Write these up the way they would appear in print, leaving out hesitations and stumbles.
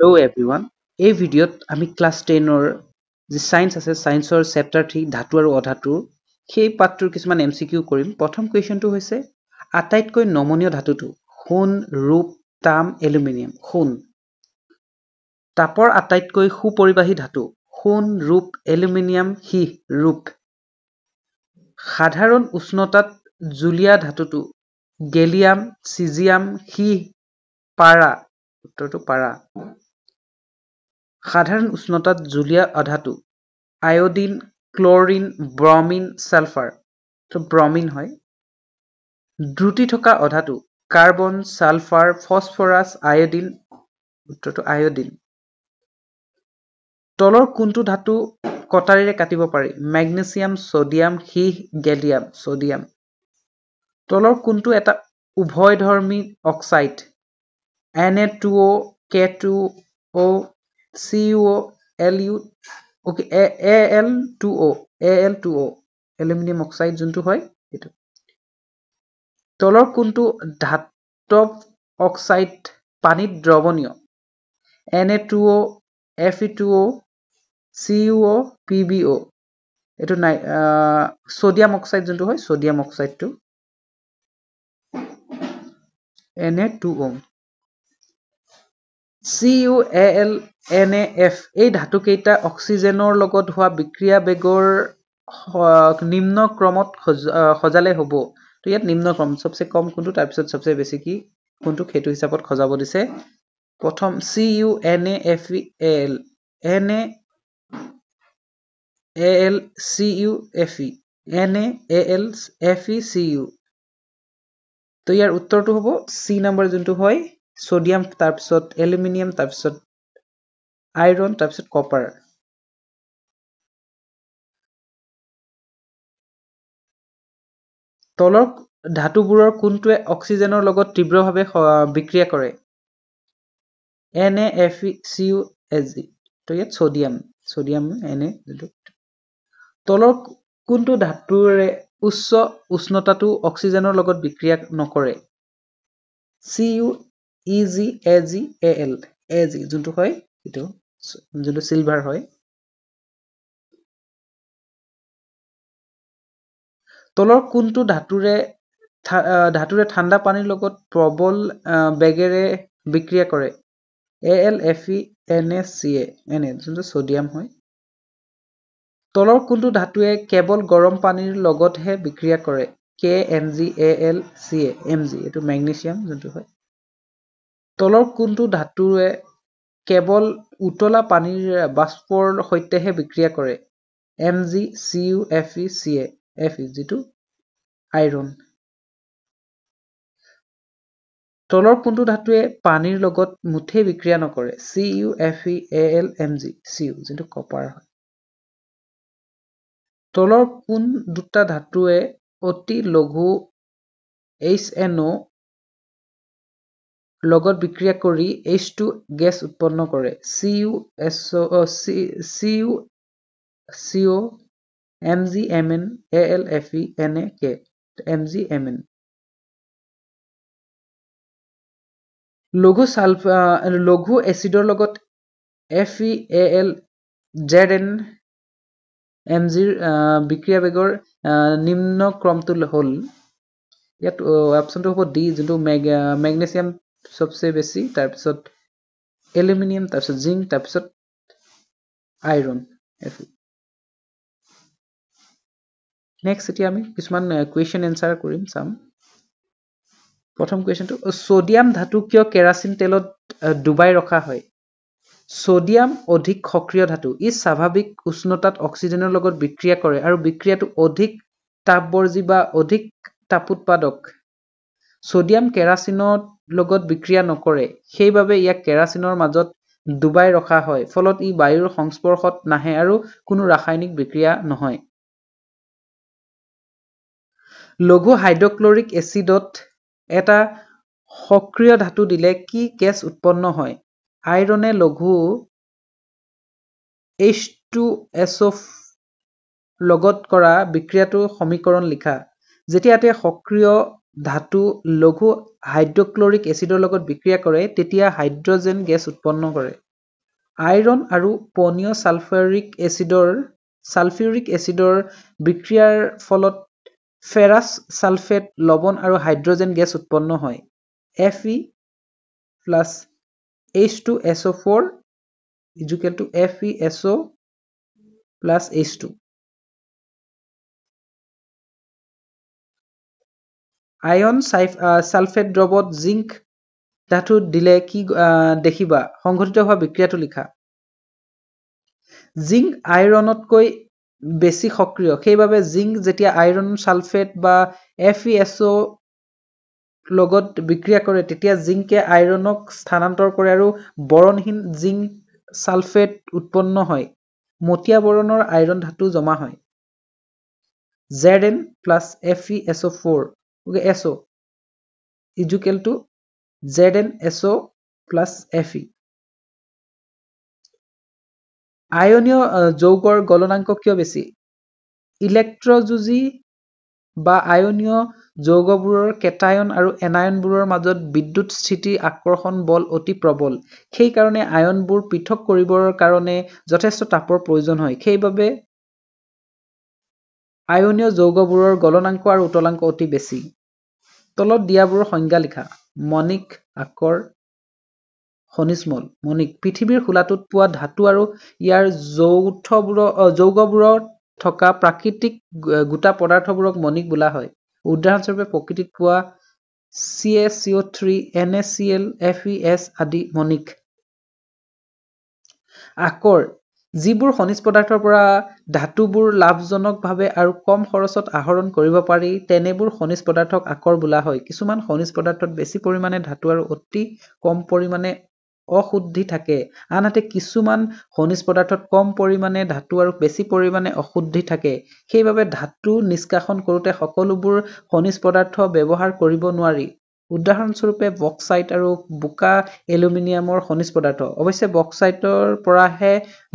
Hello' everyone, এই ভিডিঅ'ত আমি ক্লাছ টেনৰ যি ছায়েন্স আছে, ছায়েন্সৰ চেপ্টাৰ 3 ধাতু আৰু অধাতু, সেই পাঠটোৰ কিছুমান এম চি কিউ কৰিম। প্ৰথম কুৱেশ্যনটো হৈছে আটাইতকৈ নমনীয় ধাতুটো? সোণ, ৰূপ, তাম, এলুমিনিয়াম। সোণ। তাপৰ আটাইতকৈ সুপৰিবাহী ধাতু? সোণ, ৰূপ, এলুমিনিয়াম, সীহ। ৰূপ। সাধাৰণ উষ্ণতাত জুলীয়া ধাতুটো? গেলিয়াম, চিজিয়াম, সীহ, পাৰা। উত্তৰটো পাৰা। সাধাৰণ উষ্ণতাত জুলীয়া অধাতু? Iodine, chlorine, bromine, sulphur. তো ব্ৰমিন হয়। দ্ৰুতি থকা অধাতু? Carbon, sulphur, phosphorus, iodine. উত্তৰটো আয়ডিন। তলৰ কোনটো ধাতু কটাৰীৰে কাটিব পাৰি? মেগনেছিয়াম, ছডিয়াম, সীহ, গেলিয়াম। ছডিয়াম। তলৰ কোনটো এটা উভয়ধৰ্মী oxide? Na2O, K2O, CuO, Lu, okay, Al2O, Al2O, aluminium oxide যোনটো হয় সেইটো। তলৰ কোনটো ধাতৱ অক্সাইড পানীত দ্ৰৱণীয়? Na2O, Fe2O, CuO, PbO। এইটো নাই, ছডিয়াম অক্সাইড যোনটো হয়, sodium অক্সাইডটো Na2O। Cu, Al, Na, F এই ধাতুকেইটা অক্সিজেনৰ লগত হোৱা বিক্ৰিয়া বেগৰ নিম্ন ক্ৰমত সজালে হ'ব। তো ইয়াত নিম্ন ক্ৰম, চবচে কম কোনটো, তাৰপিছত চবচে বেছি কি কোনটো, সেইটো হিচাপত সজাব দিছে। প্ৰথম Cu, Na, F E, Al, Na, Al, Cu, Fe, Na, Al, Fe, Cu। তো ইয়াৰ উত্তৰটো হ'ব চি নাম্বাৰ যোনটো হয়, ছডিয়াম, তাৰপিছত এলুমিনিয়াম, তাৰপিছত আইৰণ, তাৰপিছত কপাৰ। তলৰ ধাতুবোৰৰ কোনটোৱে অক্সিজেনৰ লগত তীব্ৰভাৱে বিক্ৰিয়া কৰে? Na, Fe, Cu, Ag। তো ইয়াত ছডিয়াম, ছডিয়াম Na যোনটো। তলৰ কোনটো ধাতুৰে উচ্চ উষ্ণতাটো অক্সিজেনৰ লগত বিক্ৰিয়া নকৰে? Cu, Eg, Ag, Al, Ag যোনটো হয় সেইটো, যোনটো চিলভাৰ হয়। তলৰ কোনটো ধাতুৰে ঠাণ্ডা পানীৰ লগত প্ৰবল বেগেৰে বিক্ৰিয়া কৰে? Al, Fe, Na, Ca, Na যোনটো ছডিয়াম হয়। তলৰ কোনটো ধাতুৱে কেৱল গৰম পানীৰ লগতহে বিক্ৰিয়া কৰে? K, Mg, Al, Ca, Mg, এইটো মেগনেছিয়াম যোনটো হয়। তলৰ কোনটো ধাতুৱে কেৱল উতলা পানীৰ বাষ্পৰ সৈতেহে বিক্ৰিয়া কৰে? Mg, Cu, Fe, Ca, Fe যিটো আইৰণ। তলৰ কোনটো ধাতুৱে পানীৰ লগত মুঠেই বিক্ৰিয়া নকৰে? Cu, Fe, Al, Mg, Cu যোনটো কপাৰ হয়। তলৰ কোন দুটা ধাতুৱে অতি লঘু HNO লগত বিক্ৰিয়া কৰি H2 gas উৎপন্ন কৰে? Cu, SO, Cu, Co, Mg, Mn, Al, Fe, Na, K, Mg, Mn। লঘু এচিডৰ লগত Fe, Al, Zn, Mg ৰ বিক্ৰিয়া বেগৰ নিম্ন ক্ৰমটো হ'ল, ইয়াত অপশ্যনটো হ'ব ডি, যোনটো মেগনেছিয়াম চবচে বেছি, তাৰপিছত এলুমিনিয়াম, তাৰপিছত জিংক, তাৰপিছত আইৰণ। নেক্সট এতিয়া আমি কিছুমান কুৱেশ্যন এনচাৰ কৰিম, চাম। প্ৰথম কুৱেশ্যনটো, ছডিয়াম ধাতু কিয় কেৰাচিন তেলত ডুবাই ৰখা হয়? ছডিয়াম অধিক সক্ৰিয় ধাতু, ই স্বাভাৱিক উষ্ণতাত অক্সিজেনৰ লগত বিক্ৰিয়া কৰে আৰু বিক্ৰিয়াটো অধিক তাপবৰ্জী বা অধিক তাপোৎপাদক। ছডিয়াম কেৰাচিনৰ লগত বিক্ৰিয়া নকৰে, সেইবাবে ইয়াক কেৰাচিনৰ মাজত ডুবাই ৰখা হয়, ফলত ই বায়ুৰ সংস্পৰ্শত নাহে আৰু কোনো ৰাসায়নিক বিক্ৰিয়া নহয়। লঘু হাইড্ৰক্লৰিক এচিডত এটা সক্ৰিয় ধাতু দিলে কি গেছ উৎপন্ন হয়? আইৰণে লঘু H2SO লগত কৰা বিক্ৰিয়াটোৰ সমীকৰণ লিখা। যেতিয়া এটা সক্ৰিয় ধাতু লঘু হাইড্ৰক্লৰিক এচিডৰ লগত বিক্ৰিয়া কৰে, তেতিয়া হাইড্ৰজেন গেছ উৎপন্ন কৰে। আইৰণ আৰু পনীয় ছালফিউৰিক এচিডৰ বিক্ৰিয়াৰ ফলত ফেৰাছ ছালফেট লৱণ আৰু হাইড্ৰজেন গেছ উৎপন্ন হয়। Fe plus H2SO4 equal to FeSO plus H2। Iron sulphate দ্ৰৱত জিংক ধাতু দিলে কি দেখিবা? সংঘটিত হোৱা বিক্ৰিয়াটো লিখা। জিংক আইৰণতকৈ বেছি সক্ৰিয়, সেইবাবে জিংক যেতিয়া আইৰণ ছালফেট বা FeSO লগত বিক্ৰিয়া কৰে তেতিয়া জিংকে আইৰণক স্থানান্তৰ কৰে আৰু বৰণহীন জিংক ছালফেট উৎপন্ন হয়। মটীয়া বৰণৰ আইৰণ ধাতু জমা হয়। Zn plus FeSO4 SO equal to ZnSO plus Fe। আয়নীয় যৌগৰ গলনাংক কিয় বেছি? ইলেক্ট্ৰযোজী বা আয়নীয় যৌগবোৰৰ কেটায়ন আৰু এনায়নবোৰৰ মাজত বিদ্যুৎ স্থিতি আকৰ্ষণ বল অতি প্ৰবল। সেইকাৰণে আয়নবোৰ পৃথক কৰিবৰ কাৰণে যথেষ্ট তাপৰ প্ৰয়োজন হয়। সেইবাবে আয়নীয় যৌগবোৰৰ গলনাংক আৰু উতলাংক অতি বেছি। তলত দিয়াবোৰৰ সংজ্ঞা লিখা। মণিক, আকৰ, খনিজ মৌল। মণিক পৃথিৱীৰ খোলাটোত পোৱা ধাতু আৰু ইয়াৰ যৌগবোৰত থকা প্ৰাকৃতিক গোটা পদাৰ্থবোৰক মণিক বোলা হয়। উদাহৰণস্বৰূপে প্ৰকৃতিত পোৱা CaCO3, NaCl, FeS আদি মণিক। আকৰ যিবোৰ খনিজ পদাৰ্থৰ পৰা ধাতুবোৰ লাভজনকভাৱে আৰু কম খৰচত আহৰণ কৰিব পাৰি তেনেবোৰ খনিজ পদাৰ্থক আকৰ বোলা হয়। কিছুমান খনিজ পদাৰ্থত বেছি পৰিমাণে ধাতু আৰু অতি কম পৰিমাণে অশুদ্ধি থাকে, আনহাতে কিছুমান খনিজ পদাৰ্থত কম পৰিমাণে ধাতু আৰু বেছি পৰিমাণে অশুদ্ধি থাকে। সেইবাবে ধাতু নিষ্কাশন কৰোঁতে সকলোবোৰ খনিজ পদাৰ্থ ব্যৱহাৰ কৰিব নোৱাৰি। উদাহৰণস্বৰূপে বক্সাইট আৰু বোকা এলুমিনিয়ামৰ খনিজ পদাৰ্থ। অৱশ্যে বক্সাইটৰ পৰাহে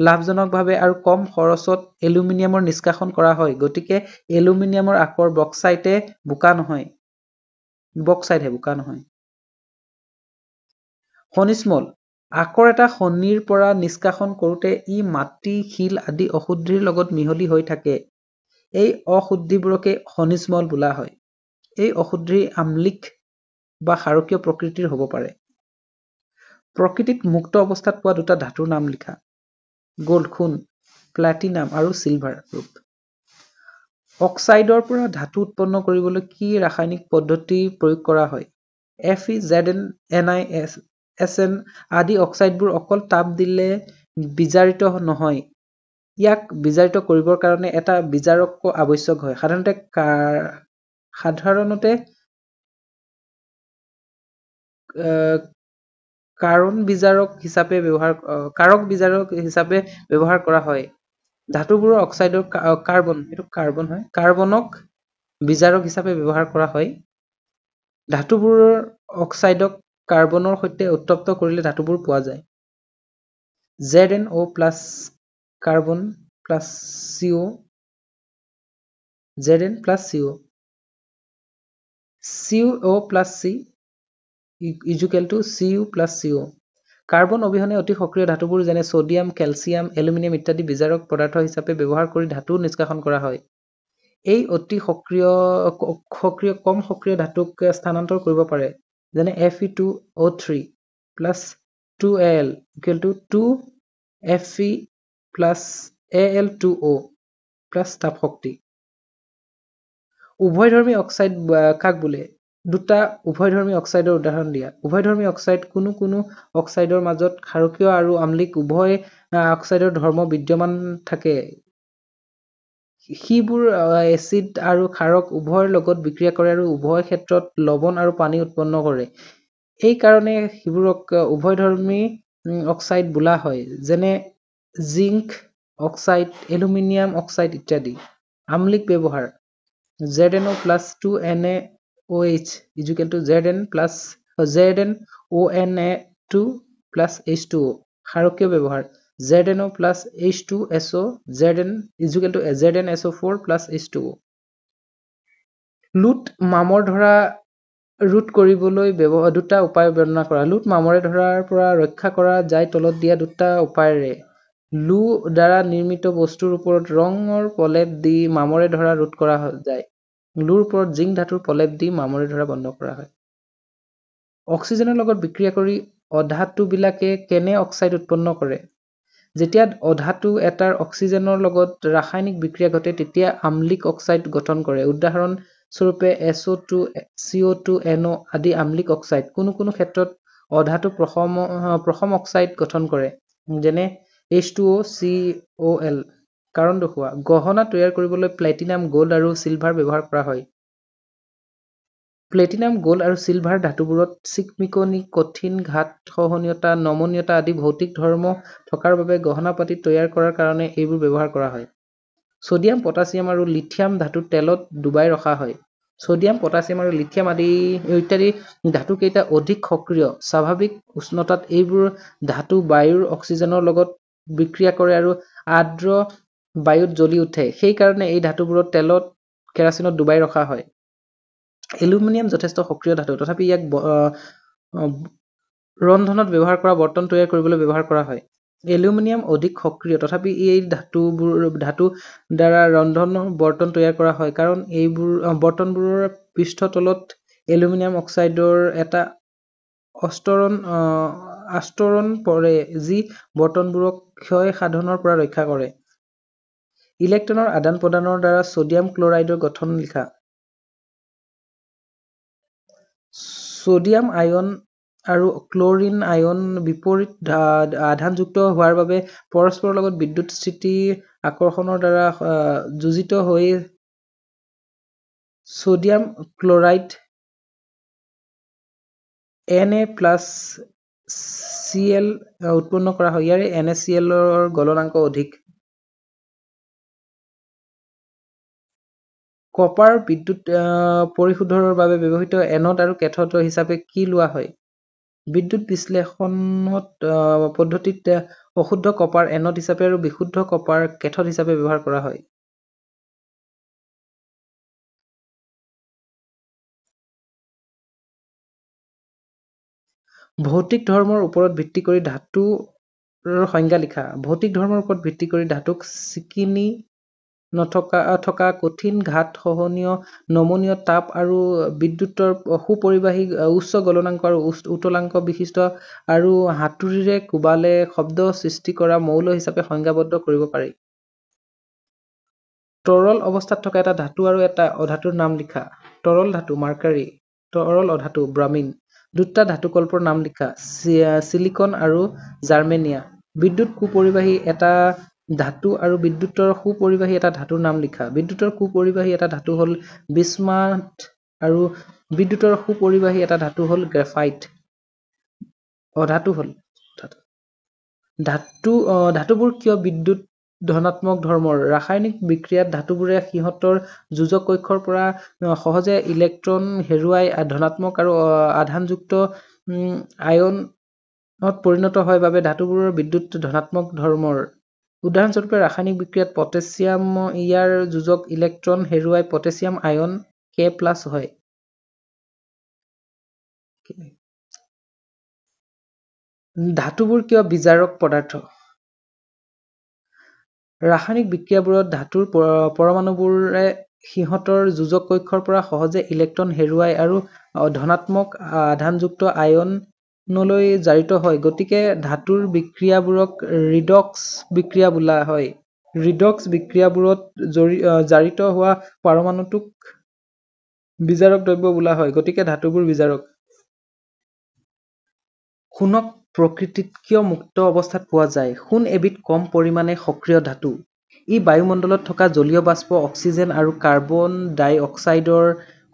লাভজনকভাৱে আৰু কম খৰচত এলুমিনিয়ামৰ নিষ্কাশন কৰা হয়, গতিকে এলুমিনিয়ামৰ আকৰ বক্সাইটে বোকা নহয়, বক্সাইটহে বোকা নহয়। খনিজ মৌল আকৰ এটা খনিৰ পৰা নিষ্কাশন কৰোঁতে ই মাটি, শিল আদি অশুদ্ধিৰ লগত মিহলি হৈ থাকে। এই অশুদ্ধিবোৰকে খনিজ মৌল বোলা হয়। এই অশুদ্ধি আম্লিক বা ক্ষাৰকীয় প্ৰকৃতিৰ হ'ব পাৰে। প্ৰকৃতিত মুক্ত অৱস্থাত পোৱা দুটা ধাতুৰ নাম লিখা। গোল্ড সোণ, প্লেটিনাম আৰু চিলভাৰ ৰূপ। অক্সাইডৰ পৰা ধাতু উৎপন্ন কৰিবলৈ কি ৰাসায়নিক পদ্ধতি প্ৰয়োগ কৰা হয়? Fe, Zn, Ni, Sn আদি অক্সাইডবোৰ অকল তাপ দিলে বিজাৰিত নহয়, ইয়াক বিজাৰিত কৰিবৰ কাৰণে এটা বিজাৰক আৱশ্যক হয়। সাধাৰণতে কাৰক বিজাৰক হিচাপে ব্যৱহাৰ কৰা হয়। ধাতুবোৰৰ অক্সাইডৰ কাৰ্বন, এইটো কাৰ্বন হয়, কাৰ্বনক বিজাৰক হিচাপে ব্যৱহাৰ কৰা হয়। ধাতুবোৰৰ অক্সাইডক কাৰ্বনৰ সৈতে উত্তপ্ত কৰিলে ধাতুবোৰ পোৱা যায়। ZnO plus carbon plus CO, Zn plus CO, CuO plus C equal to Cu plus CO। Carbon অবিহনে অতি সক্ৰিয় ধাতুবোৰ যেনে ছডিয়াম, কেলছিয়াম, এলুমিনিয়াম ইত্যাদি বিজাৰক পদাৰ্থ হিচাপে ব্যৱহাৰ কৰি ধাতু নিষ্কাশন কৰা হয়। এই অতি সক্ৰিয় কম সক্ৰিয় ধাতুক স্থানান্তৰ কৰিব পাৰে, যেনে Fe2O3 plus 2Al equal to 2Fe plus Al2O plus তাপ শক্তি। উভয়ধৰ্মী অক্সাইড কাক বোলে? দুটা উভয়ধৰ্মী অক্সাইডৰ উদাহৰণ দিয়া। উভয়ধৰ্মী অক্সাইড কোনো কোনো অক্সাইডৰ মাজত ক্ষাৰকীয় আৰু আম্লিক উভয় অক্সাইডৰ ধৰ্ম বিদ্যমান থাকে। সিবোৰ এচিড আৰু ক্ষাৰক উভয়ৰ লগত বিক্ৰিয়া কৰে আৰু উভয় ক্ষেত্ৰত লৱণ আৰু পানী উৎপন্ন কৰে। এই কাৰণে সিবোৰক উভয়ধৰ্মী অক্সাইড বোলা হয়, যেনে জিংক অক্সাইড, এলুমিনিয়াম অক্সাইড ইত্যাদি। আম্লিক ব্যৱহাৰ ZnO plus 2NaOH equal to Zn plus ZnONa2 plus H2O। ক্ষাৰকীয় ব্যৱহাৰ ZnO plus H2SO Zn equal to ZnSO4 plus H2O। লোত মামৰ ধৰা ৰোধ কৰিবলৈ দুটা উপায় বৰ্ণনা কৰা। লোত মামৰে ধৰাৰ পৰা ৰক্ষা কৰা যায় তলত দিয়া দুটা উপায়েৰে। লো দ্বাৰা নিৰ্মিত বস্তুৰ ওপৰত ৰঙৰ প্ৰলেপ দি মামৰে ধৰা ৰোধ কৰা যায়। লোৰ ওপৰত জিংক ধাতুৰ প্ৰলেপ দি মামৰে ধৰা বন্ধ কৰা হয়। অক্সিজেনৰ লগত বিক্ৰিয়া কৰি অধাতুবিলাকে কেনে অক্সাইড উৎপন্ন কৰে? যেতিয়া অধাতু এটাৰ অক্সিজেনৰ লগত ৰাসায়নিক বিক্ৰিয়া ঘটে তেতিয়া আম্লিক অক্সাইড গঠন কৰে। উদাহৰণস্বৰূপে SO2, CO2, NO আদি আম্লিক অক্সাইড। কোনো কোনো ক্ষেত্ৰত অধাতু প্ৰশম অক্সাইড গঠন কৰে, যেনে H2O, COL। কাৰণ দেখুওৱা। গহনা তৈয়াৰ কৰিবলৈ প্লেটিনাম, গ'ল্ড আৰু চিলভাৰ ব্যৱহাৰ কৰা হয়। প্লেটিনাম, গ'ল্ড আৰু চিলভাৰ ধাতুবোৰত চিকমিকনি, কঠিন, ঘাত সহনীয়তা, নমনীয়তা আদি ভৌতিক ধৰ্ম থকাৰ বাবে গহনা-পাতি তৈয়াৰ কৰাৰ কাৰণে এইবোৰ ব্যৱহাৰ কৰা হয়। ছডিয়াম, পটাছিয়াম আৰু লিথিয়াম ধাতু তেলত ডুবাই ৰখা হয়। ছডিয়াম, পটাছিয়াম আৰু লিথিয়াম আদি ইত্যাদি ধাতুকেইটা অধিক সক্ৰিয়। স্বাভাৱিক উষ্ণতাত এইবোৰ ধাতু বায়ুৰ অক্সিজেনৰ লগত বিক্ৰিয়া কৰে আৰু আৰ্দ্ৰ বায়ুত জ্বলি উঠে। সেই কাৰণে এই ধাতুবোৰক তেলত কেৰাচিনত ডুবাই ৰখা হয়। এলুমিনিয়াম যথেষ্ট সক্ৰিয় ধাতু, তথাপি ইয়াক ৰন্ধনত ব্যৱহাৰ কৰা বৰ্তন তৈয়াৰ কৰিবলৈ ব্যৱহাৰ কৰা হয়। এলুমিনিয়াম অধিক সক্ৰিয়, তথাপি এই ধাতু দ্বাৰা ৰন্ধনৰ বৰ্তন তৈয়াৰ কৰা হয়, কাৰণ এইবোৰ বৰ্তনবোৰৰ পৃষ্ঠতলত এলুমিনিয়াম অক্সাইডৰ এটা আস্তৰণ পৰে, যি বৰ্তনবোৰক ক্ষয় সাধনৰ পৰা ৰক্ষা কৰে। ইলেক্ট্ৰনৰ আদান-প্ৰদানৰ দ্বাৰা ছডিয়াম ক্লৰাইডৰ গঠন লিখা। ছডিয়াম আয়ন আৰু ক্লৰিন আয়ন বিপৰীত আধানযুক্ত হোৱাৰ বাবে পৰস্পৰৰ লগত বিদ্যুৎ স্থিতি আকৰ্ষণৰ দ্বাৰা যোজিত হৈ sodium chloride N A plus C L উৎপন্ন কৰা হয়। ইয়াৰে এন এ চি এলৰ গলনাংক অধিক। কপাৰ বিদ্যুৎ পৰিশোধৰ বাবে ব্যৱহৃত এন'ড আৰু কেথ'ড হিচাপে কি লোৱা হয়? বিদ্যুৎ বিশ্লেষণত পদ্ধতিত অশুদ্ধ কপাৰ এন'ড হিচাপে আৰু বিশুদ্ধ কপাৰ কেথ'ড হিচাপে ব্যৱহাৰ কৰা হয়। ভৌতিক ধৰ্মৰ ওপৰত ভিত্তি কৰি ধাতুৰ সংজ্ঞা লিখা। ভৌতিক ধৰ্মৰ ওপৰত ভিত্তি কৰি ধাতুক চিকিনি থকা কঠিন, ঘাত সহনীয়, নমনীয়, তাপ আৰু বিদ্যুতৰ সুপৰিবাহী, উচ্চ গলনাংক আৰু উতলাংক বিশিষ্ট আৰু হাতুৰীৰে কোবালে শব্দ সৃষ্টি কৰা মৌল হিচাপে সংজ্ঞাবদ্ধ কৰিব পাৰি। তৰল অৱস্থাত থকা এটা ধাতু আৰু এটা অধাতুৰ নাম লিখা। তৰল ধাতু মাৰ্কাৰী, তৰল অধাতু ব্ৰমিন। দুটা ধাতুকল্পৰ নাম লিখা, চিলিকন আৰু জাৰ্মেনিয়া। বিদ্যুৎ কুপৰিবাহী এটা ধাতু আৰু বিদ্যুতৰ সুপৰিবাহী এটা ধাতুৰ নাম লিখা। বিদ্যুতৰ কুপৰিবাহী এটা ধাতু হ'ল বিছমাথ আৰু বিদ্যুতৰ সুপৰিবাহী এটা ধাতু হ'ল গ্ৰেফাইট। অধাতু হ'ল ধাতুবোৰ কিয় বিদ্যুৎ ধনাত্মক ধৰ্মৰ? ৰাসায়নিক বিক্ৰিয়াত ধাতুবোৰে সিহঁতৰ যোজক কক্ষৰ পৰা সহজে ইলেক্ট্ৰন হেৰুৱাই ধনাত্মক আৰু আধানযুক্ত আয়নত পৰিণত হয় বাবে ধাতুবোৰৰ বিদ্যুৎ ধনাত্মক ধৰ্মৰ। উদাহৰণস্বৰূপে ৰাসায়নিক বিক্ৰিয়াত পটাছিয়াম ইয়াৰ যোজক ইলেক্ট্ৰন হেৰুৱাই পটাছিয়াম আয়ন কে প্লাছ হয়। ধাতুবোৰ কিয় বিজাৰক পদাৰ্থ? ৰাসায়নিক বিক্ৰিয়াবোৰত ধাতুৰ পৰমাণুবোৰে সিহঁতৰ যোজক কক্ষৰ পৰা সহজে ইলেক্ট্ৰন হেৰুৱায় আৰু ধনাত্মক আধানযুক্ত আয়নলৈ জাৰিত হয়। গতিকে ধাতুৰ বিক্ৰিয়াবোৰক ৰিডক্স বিক্ৰিয়া বোলা হয়। ৰিডক্স বিক্ৰিয়াবোৰত জাৰিত হোৱা পৰমাণুটোক বিজাৰক দ্ৰব্য বোলা হয়। গতিকে ধাতুবোৰ বিজাৰক। সোণক প্ৰকৃতিত কিয় মুক্ত অৱস্থাত পোৱা যায়? সোণ এবিধ কম পৰিমাণে সক্ৰিয় ধাতু। ই বায়ুমণ্ডলত থকা জলীয় বাষ্প, অক্সিজেন আৰু কাৰ্বন ডাই-অক্সাইডৰ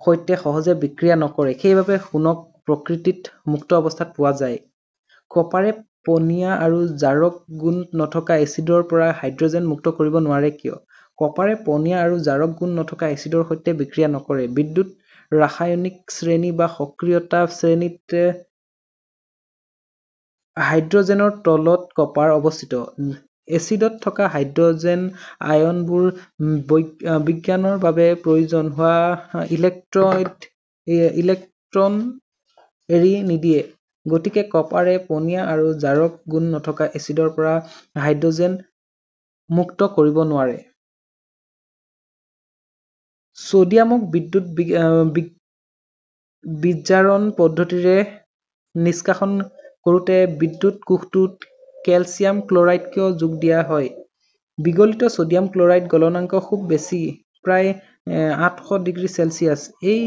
সৈতে সহজে বিক্ৰিয়া নকৰে। সেইবাবে সোণক প্ৰকৃতিত মুক্ত অৱস্থাত পোৱা যায়। কপাৰে পনীয়া আৰু জাৰক গুণ নথকা এছিডৰ পৰা হাইড্ৰজেন মুক্ত কৰিব নোৱাৰে কিয়? কপাৰে পনীয়া আৰু জাৰক গুণ নথকা এছিডৰ সৈতে বিক্ৰিয়া নকৰে। বিদ্যুৎ ৰাসায়নিক শ্ৰেণী বা সক্ৰিয়তা শ্ৰেণীত হাইড্ৰজেনৰ তলত কপাৰ অৱস্থিত। এছিডত থকা হাইড্ৰজেন আয়নবোৰ বিজ্ঞানৰ বাবে প্ৰয়োজন হোৱা ইলেক্ট্ৰন এৰি নিদিয়ে। গতিকে কপাৰে পনীয়া আৰু জাৰক গুণ নথকা এছিডৰ পৰা হাইড্ৰজেন মুক্ত কৰিব নোৱাৰে। ছডিয়ামক বিদ্যুৎ বিজাৰণ পদ্ধতিৰে নিষ্কাশন কৰোঁতে বিদ্যুৎ কোষটোত কেলছিয়াম ক্লৰাইড কিয় যোগ দিয়া হয়? বিগলিত ছডিয়াম ক্লৰাইডৰ গলনাংক খুব বেছি, প্ৰায় 800 ডিগ্ৰী চেলছিয়াছ। এই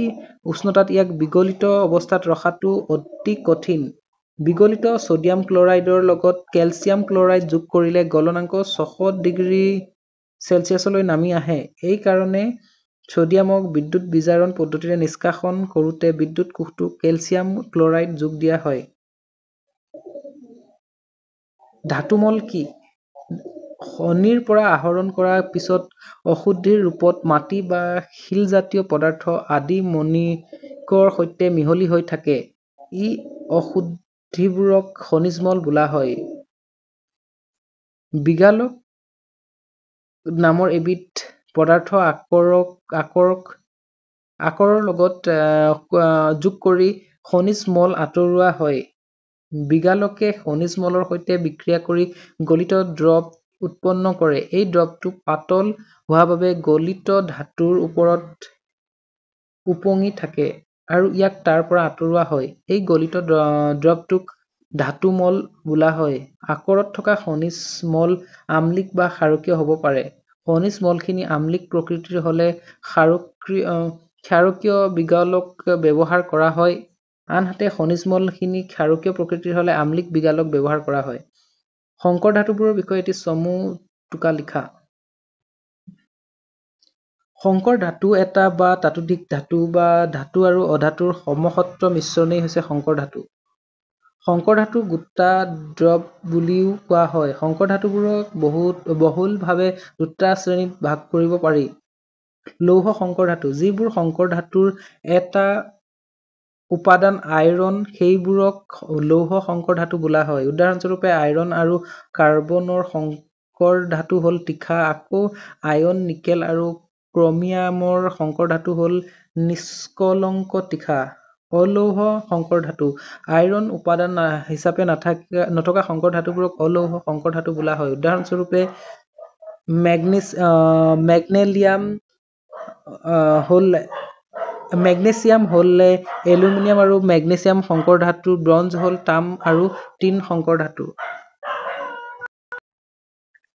উষ্ণতাত ইয়াক বিগলিত অৱস্থাত ৰখাটো অতি কঠিন। বিগলিত ছডিয়াম ক্লৰাইডৰ লগত কেলছিয়াম ক্লৰাইড যোগ কৰিলে গলনাংক 600 ডিগ্ৰী চেলছিয়াছলৈ নামি আহে। এই কাৰণে ছডিয়ামক বিদ্যুৎ বিজাৰণ পদ্ধতিৰে নিষ্কাশন কৰোঁতে বিদ্যুৎ কোষটোত কেলছিয়াম ক্লৰাইড যোগ দিয়া হয়। ধাতুমল কি? খনিৰ পৰা আহৰণ কৰাৰ পিছত অশুদ্ধিৰ ৰূপত মাটি বা শিলজাতীয় পদাৰ্থ আদি মণিকৰ সৈতে মিহলি হৈ থাকে। এই অশুদ্ধিবোৰক খনিজ মল বোলা হয়। বিগালক নামৰ এবিধ পদাৰ্থ আকৰৰ লগত যোগ কৰি খনিজ মল আঁতৰোৱা হয়। বিগালকে খনিজ মলৰ সৈতে বিক্ৰিয়া কৰি গলিত দ্ৰৱ উৎপন্ন কৰে। এই দ্ৰৱটো পাতল হোৱা বাবে গলিত ধাতুৰ ওপৰত ওপঙি থাকে আৰু ইয়াক তাৰ পৰা আঁতৰোৱা হয়। এই গলিত দ্ৰৱটোক ধাতুমল বোলা হয়। আকৰত থকা খনিজ মল আম্লিক বা ক্ষাৰকীয় হ'ব পাৰে। খনিজ মলখিনি আম্লিক প্ৰকৃতিৰ হ'লে ক্ষাৰকীয় বিগালক ব্যৱহাৰ কৰা হয়, আনহাতে খনিজ মলখিনি ক্ষাৰকীয় প্ৰকৃতিৰ হ'লে আম্লিক বিগালক ব্যৱহাৰ কৰা হয়। সংকৰ ধাতুবোৰৰ বিষয়ে এটি চমু টোকা লিখা। সংকৰ ধাতু এটা বা ততোধিক ধাতু বা ধাতু আৰু অধাতুৰ সমসত্ব মিশ্ৰণেই হৈছে সংকৰ ধাতু। সংকৰ ধাতুক গোটা দ্ৰৱ বুলিও কোৱা হয়। সংকৰ ধাতুবোৰক বহুলভাৱে দুটা শ্ৰেণীত ভাগ কৰিব পাৰি। লৌহ সংকৰ ধাতু: যিবোৰ সংকৰ ধাতুৰ এটা উপাদান আইৰণ সেইবোৰক লৌহ সংকৰ ধাতু বোলা হয়। উদাহৰণস্বৰূপে আইৰণ আৰু কাৰ্বনৰ সংকৰ ধাতু হ'ল তীখা, আকৌ আয়ন, নিকেল আৰু ক্ৰমিয়ামৰ সংকৰ ধাতু হ'ল নিষ্কলংক তীখা। অলৌহ সংকৰ ধাতু: আইৰণ উপাদান হিচাপে নথকা সংকৰ ধাতুবোৰক অলৌহ সংকৰ ধাতু বোলা হয়। উদাহৰণস্বৰূপে মেগনেছিয়াম হ'ল এলুমিনিয়াম আৰু মেগনেছিয়াম সংকৰ ধাতু, ব্ৰঞ্জ হ'ল তাম আৰু টিন সংকৰ ধাতু।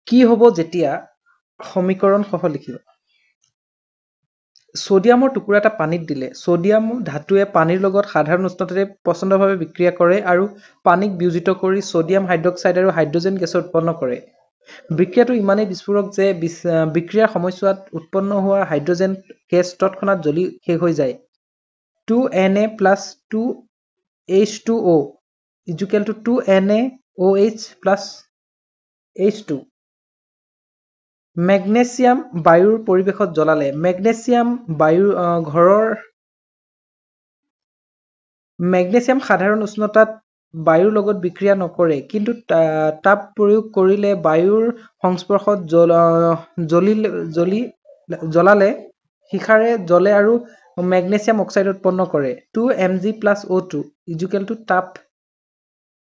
কি হ'ব যেতিয়া সমীকৰণসহ লিখিবা। ছডিয়ামৰ টুকুৰা এটা পানীত দিলে ছডিয়াম ধাতুৱে পানীৰ লগত সাধাৰণ উষ্ণতাতে প্ৰচণ্ডভাৱে বিক্ৰিয়া কৰে আৰু পানীক বিয়োজিত কৰি ছডিয়াম হাইড্ৰক্সাইড আৰু হাইড্ৰজেন গেছৰ উৎপন্ন কৰে। বিক্ৰিয়াটো ইমানেই বিস্ফোৰক যে বিক্ৰিয়াৰ সময়ছোৱাত উৎপন্ন হোৱা হাইড্ৰজেন গেছ তৎক্ষণাত জ্বলি শেষ হৈ যায়। 2 Na plus 2 H2O equal to 2 NaOH plus H2। Magnesium বায়ুৰ পৰিৱেশত জ্বলালে মেগনেছিয়াম সাধাৰণ উষ্ণতাত বায়ুৰ লগত বিক্ৰিয়া নকৰে, কিন্তু তাপ প্ৰয়োগ কৰিলে বায়ুৰ সংস্পৰ্শত জ্বলালে শিখাৰে জ্বলে আৰু মেগনেছিয়াম অক্সাইড উৎপন্ন কৰে। 2 Mg plus O2 equal to তাপ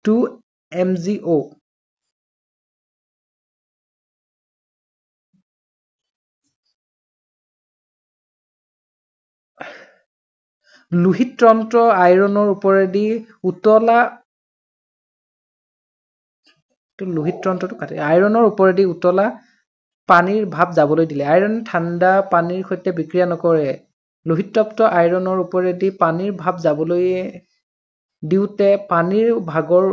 2 MgO। Lohit তন্ত্ৰ আইৰণৰ ওপৰেদি উতলা লোহিত তন্ত্ৰটো কাটি আইৰণৰ ওপৰেদি উতলা পানীৰ ভাপ যাবলৈ দিলে আইৰণ ঠাণ্ডা পানীৰ সৈতে বিক্ৰিয়া নকৰে। লোহিতপ্ত আইৰণৰ ওপৰেদি পানীৰ ভাপ যাবলৈ দিওঁতে পানীৰ ভাগৰ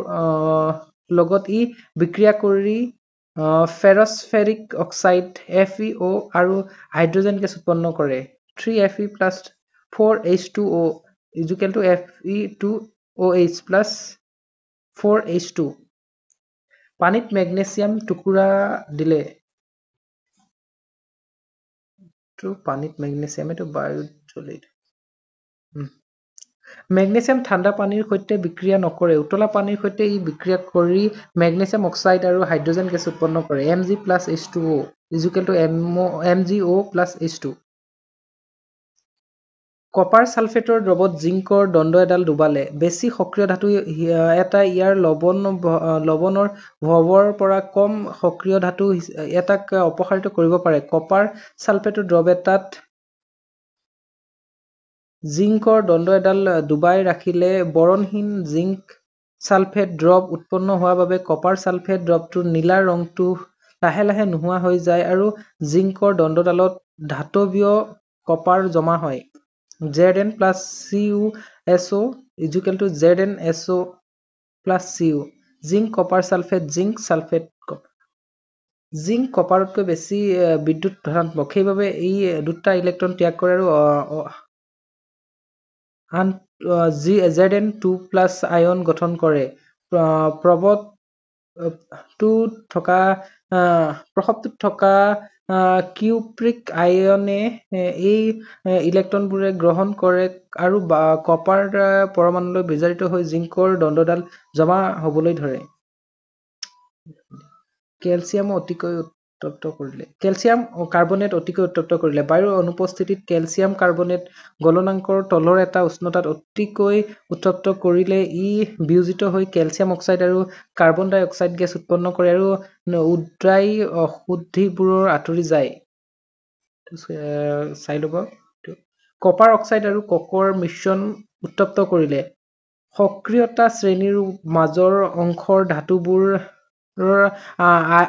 লগত ই বিক্ৰিয়া কৰি ফেৰাছ ফেৰিক অক্সাইড FeO আৰু হাইড্ৰজেন গেছ উৎপন্ন কৰে। 3 Fe plus 4 H2O equal to Fe2OH plus 4 H2। পানীত মেগনেছিয়াম টুকুৰা দিলে পানীত মেগনেছিয়াম এইটো বায়ুত জ্বলি মেগনেছিয়াম ঠাণ্ডা পানীৰ সৈতে বিক্ৰিয়া নকৰে। উতলা পানীৰ সৈতে ই বিক্ৰিয়া কৰি মেগনেছিয়াম অক্সাইড আৰু হাইড্ৰজেন গেছ উৎপন্ন কৰে। Mg plus H2O equal to MgO plus H2। Copper ছালফেটৰ দ্ৰৱত জিংকৰ দণ্ড এডাল ডুবালে বেছি সক্ৰিয় ধাতু এটা ইয়াৰ লৱণৰ ভৱৰ পৰা কম সক্ৰিয় ধাতু এটাক অপসাৰিত কৰিব পাৰে। কপাৰ ছালফেটৰ দ্ৰৱ এটাত জিংকৰ দণ্ড এডাল ডুবাই ৰাখিলে বৰণহীন জিংক ছালফেট দ্ৰৱ উৎপন্ন হোৱা বাবে কপাৰ ছালফেট দ্ৰৱটোৰ নীলা ৰংটো লাহে লাহে নোহোৱা হৈ যায় আৰু জিংকৰ দণ্ডডালত ধাতৱীয় কপাৰ জমা হয়। Zn plus CuSO equal to ZnSO plus Cu। Zinc copper sulphate, zinc sulphate. Zinc কপাৰতকৈ বেছি বিদ্যুৎ ধনাত্মক, সেইবাবে ই দুটা ইলেক্ট্ৰন ত্যাগ কৰে আৰু আন Zn2+ ion গঠন কৰে। প্ৰসৱটোত থকা কিউপ্ৰিক আয়নে এই ইলেক্ট্ৰনবোৰে গ্ৰহণ কৰে আৰু কপাৰ পৰমাণুলৈ বিজাৰিত হৈ জিংকৰ দণ্ডডাল জমা হ'বলৈ ধৰে। কেলছিয়াম অতিকৈ উত্তপ্ত কৰিলে কেলছিয়াম কাৰ্বনেট অতিকৈ উত্তপ্ত কৰিলে বায়ুৰ অনুপস্থিতিত কেলছিয়াম কাৰ্বনেট গলনাংকৰ তলৰ এটা উষ্ণতাত অতিকৈ উত্তপ্ত কৰিলে ই বিয়োজিত হৈ কেলছিয়াম অক্সাইড আৰু কাৰ্বন ডাই অক্সাইড গেছ উৎপন্ন কৰে আৰু উদ্ৰাই অশুদ্ধিবোৰ আঁতৰি যায়। চাই ল'ব। কপাৰ অক্সাইড আৰু ককৰ মিশ্ৰণ উত্তপ্ত কৰিলে সক্ৰিয়তা শ্ৰেণীৰ মাজৰ অংশৰ ধাতুবোৰ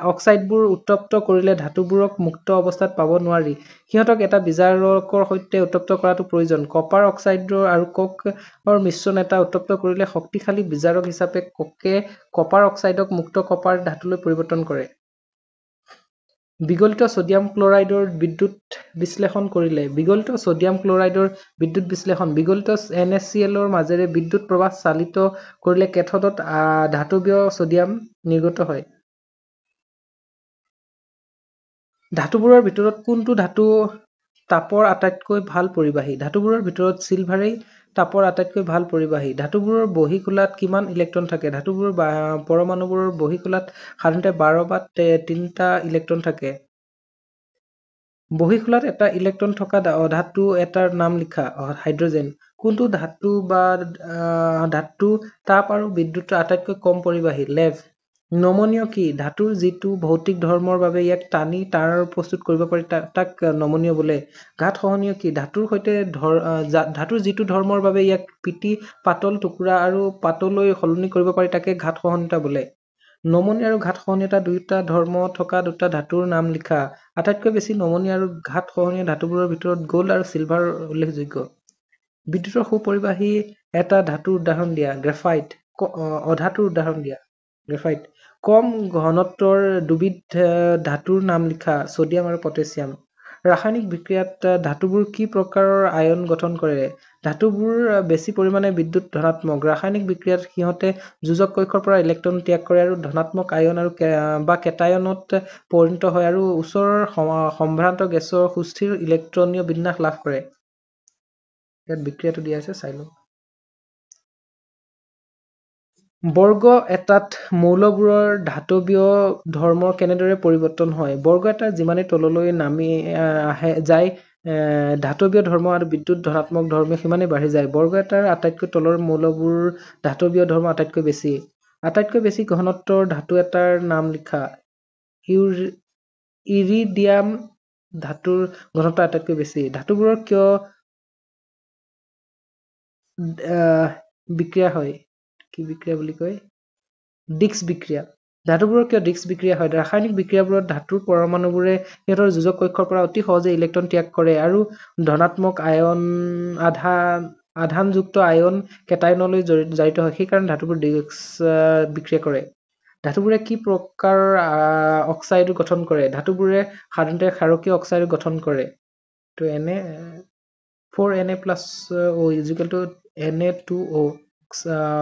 অক্সাইডবোৰ উত্তপ্ত কৰিলে ধাতুবোৰক মুক্ত অৱস্থাত পাব নোৱাৰি, সিহঁতক এটা বিজাৰকৰ সৈতে উত্তপ্ত কৰাটো প্ৰয়োজন। কপাৰ অক্সাইড আৰু ককৰ মিশ্ৰণ এটা উত্তপ্ত কৰিলে শক্তিশালী বিজাৰক হিচাপে ককে কপাৰ অক্সাইডক মুক্ত কপাৰ ধাতুলৈ পৰিৱৰ্তন কৰে। বিগলিত ছডিয়াম ক্লৰাইডৰ বিদ্যুৎ বিশ্লেষণ কৰিলে বিগলিত ছডিয়াম ক্লৰাইডৰ বিদ্যুৎ বিশ্লেষণ বিগলিত NaClৰ মাজেৰে বিদ্যুৎ প্ৰবাহ চালিত কৰিলে কেথডত ধাতৱীয় ছডিয়াম নিৰ্গত হয়। ধাতুবোৰৰ ভিতৰত কোনটো ধাতু তাপৰ আটাইতকৈ ভাল পৰিবাহী? ধাতুবোৰৰ ভিতৰত চিলভাৰেই তাপৰ আটাইতকৈ ভাল পৰিবাহী। ধাতুবোৰৰ বহিখোলাত কিমান ইলেক্ট্ৰন থাকে? ধাতুবোৰৰ পৰমাণুবোৰৰ বহিখোলাত সাধাৰণতে 12 বা 3টা ইলেক্ট্ৰন থাকে। বহিখোলাত এটা ইলেক্ট্ৰন থকা অধাতু এটাৰ নাম লিখা। হাইড্ৰজেন। কোনটো ধাতু বা ধাতু তাপ আৰু বিদ্যুতৰ আটাইতকৈ কম পৰিবাহী? লেভ। নমনীয় কি? ধাতুৰ যিটো ভৌতিক ধৰ্মৰ বাবে ইয়াক টানি তাঁৰ প্ৰস্তুত কৰিব পাৰি তাক নমনীয় বোলে। ঘাতসহনীয় কি? ধাতুৰ সৈতে ধাতুৰ যিটো ধৰ্মৰ বাবে ইয়াক পিটি পাতল টুকুৰা আৰু পাতলৈ সলনি কৰিব পাৰি তাকে ঘাতসহনীয়তা বোলে। নমনীয় আৰু ঘাতসহনীয়তা দুয়োটা ধৰ্ম থকা দুটা ধাতুৰ নাম লিখা। আটাইতকৈ বেছি নমনীয় আৰু ঘাতসহনীয় ধাতুবোৰৰ ভিতৰত গ'ল্ড আৰু চিলভাৰ উল্লেখযোগ্য। বিদ্যুতৰ সুপৰিবাহী এটা ধাতুৰ উদাহৰণ দিয়া। গ্ৰেফাইট। অধাতুৰ উদাহৰণ দিয়া। গ্ৰেফাইট। কম ঘনত্বৰ দুবিধ ধাতুৰ নাম লিখা। ছডিয়াম আৰু পটেছিয়াম। ৰাসায়নিক বিক্ৰিয়াত ধাতুবোৰ কি প্ৰকাৰৰ আয়ন গঠন কৰে? ধাতুবোৰ বেছি পৰিমাণে বিদ্যুৎ ধনাত্মক। ৰাসায়নিক বিক্ৰিয়াত সিহঁতে যোজক কক্ষৰ পৰা ইলেক্ট্ৰন ত্যাগ কৰে আৰু ধনাত্মক আয়ন আৰু বা কেটায়নত পৰিণত হয় আৰু ওচৰৰ সম্ভ্ৰান্ত গেছৰ সুস্থিৰ ইলেক্ট্ৰনীয় বিন্যাস লাভ কৰে। ইয়াত বিক্ৰিয়াটো দিয়া আছে, চাই লওক। বৰ্গ এটাত মৌলবোৰৰ ধাতৱীয় ধৰ্মৰ কেনেদৰে পৰিৱৰ্তন হয়? বৰ্গ এটা যিমানেই তললৈ নামি আহে যায় ধাতৱীয় ধৰ্ম আৰু বিদ্যুৎ ধনাত্মক ধৰ্ম সিমানেই বাঢ়ি যায়। বৰ্গ এটাৰ আটাইতকৈ তলৰ মৌলবোৰ ধাতৱীয় ধৰ্ম আটাইতকৈ বেছি। আটাইতকৈ বেছি ঘনত্বৰ ধাতু এটাৰ নাম লিখা। ইৰিডিয়াম ধাতুৰ ঘনত্ব আটাইতকৈ বেছি। ধাতুবোৰৰ কিয় বিক্ৰিয়া হয়? কি বিক্ৰিয়া বুলি কয়? ডিক্স বিক্ৰিয়া। ধাতুবোৰৰ কিয় ডিক্স বিক্ৰিয়া হয়? ৰাসায়নিক বিক্ৰিয়াবোৰত ধাতুৰ পৰমাণুবোৰে সিহঁতৰ যোজক কক্ষৰ পৰা অতি সহজে ইলেক্ট্ৰন ত্যাগ কৰে আৰু ধনাত্মক আয়ন আধানযুক্ত আয়ন কেটায়নলৈ জাৰিত হয়, সেইকাৰণে ধাতুবোৰ ডিক্স বিক্ৰিয়া কৰে। ধাতুবোৰে কি প্ৰকাৰৰ অক্সাইড গঠন কৰে? ধাতুবোৰে সাধাৰণতে ক্ষাৰকীয় অক্সাইড গঠন কৰে। তো Na 4Na plus O equal to Na2O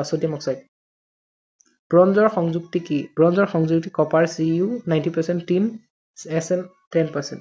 sodium oxide. ব্ৰঞ্জৰ সংযুক্তি কি? ব্ৰঞ্জৰ সংযুক্তি কপাৰ Cu 90%, tin Sn 10%।